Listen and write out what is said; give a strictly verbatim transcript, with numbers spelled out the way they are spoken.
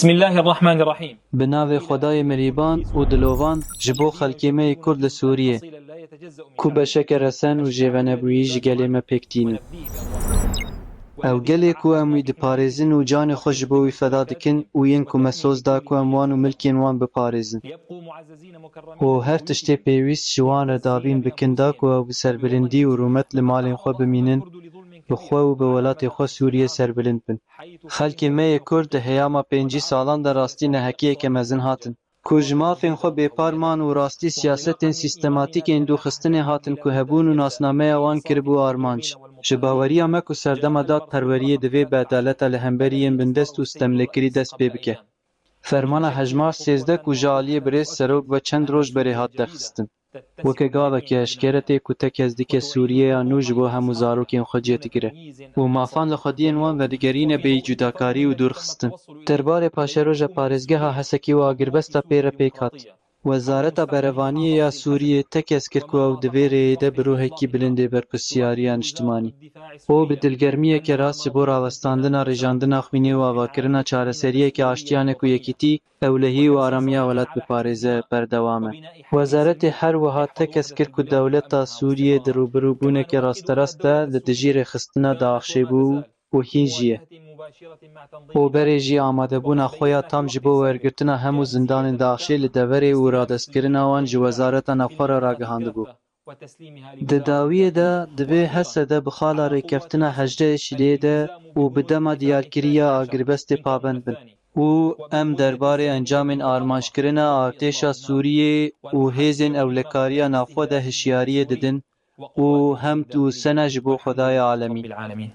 بسم الله الرحمن الرحيم. Bi navê Xwedayê mirîban û dilovan ji bo xelkê me yê Kurd li Sûriyê, ku beşeke resen û jêvenebûyî ji gelê me pêk tînin. Ew gelê ku em wî diparêzin û canê xwe ji bo wî feda dikin û yên ku me soz da ku em wan û milkên wan biparêzin. Û her tiştê pêwîst ji wan re dabîn bikin da ku ew bi serbilindî û rûmet li malên xwe bimînin, bi xwe û bi welatê xwe Sûriyê serbilind bin. Xelkê me yê Kurd di heyama pêncî salan de rastî nehekiyeke mezin hatin. Ku ji mafên xwe bêpar man û rastî siyasetên sîstematîk ên dûxistinê hatin ku hebûn û nasnameya wan kiribû armanc. Ji baweriya me ku serdema dadperweriyê divê bi edaleta li hemberî yên bindest û stemlêkirî dest pê bike. Fermana hejmar sêzdeh ku ji aliyê birêz serok ve çend roj berê hat derxistin. Weke gavekî eşkere tê ku te kes dike Sûriyeya nû ji bo hemû zarokên xwe cih digire û mafan li xwediyên wan vedigerîne bêyî cudakarî û dûrxistin. Derbarê paşeroja parêzgeha Hesekê û agirbesta pê re pêk hat. Wezareta Berevaniyê ya Sûriyê tekez kir ku ew di vê rêyê de bi ruhekî bilind ê berpirsiyariya niştimanî û bi dilgermiyeke rast ji bo rawestandina rêjandina xwînê û avakirina çareseriyeke aştiyane ku yekîtî, ewlehî û aramiya welat biparêze, berdewam e. Wezaretê her wiha tekez kir ku dewleta Sûriyê di rûbirûbûneke rasterast de li dijî rêxistina DAIŞê bû û hîn jî ye. Û berê jî amadebûna xwe ya tam ji bo wergirtina hemû zindanên DAIŞê li deverê û radestkirina wan ji Wezareta Navxwe re ragihandibû. Di dawiyê de divê Hesede bi xala rêkeftina hejdeh Şiliyê de û bi dema diyarkirî ya agirbestê pabend bin û em derbarê encamên armanckirina artêşa Sûriyê û hêzên ewlekariya navxwe de hişyariyê didin û hemd û sena ji bo Xwedayê alemîn.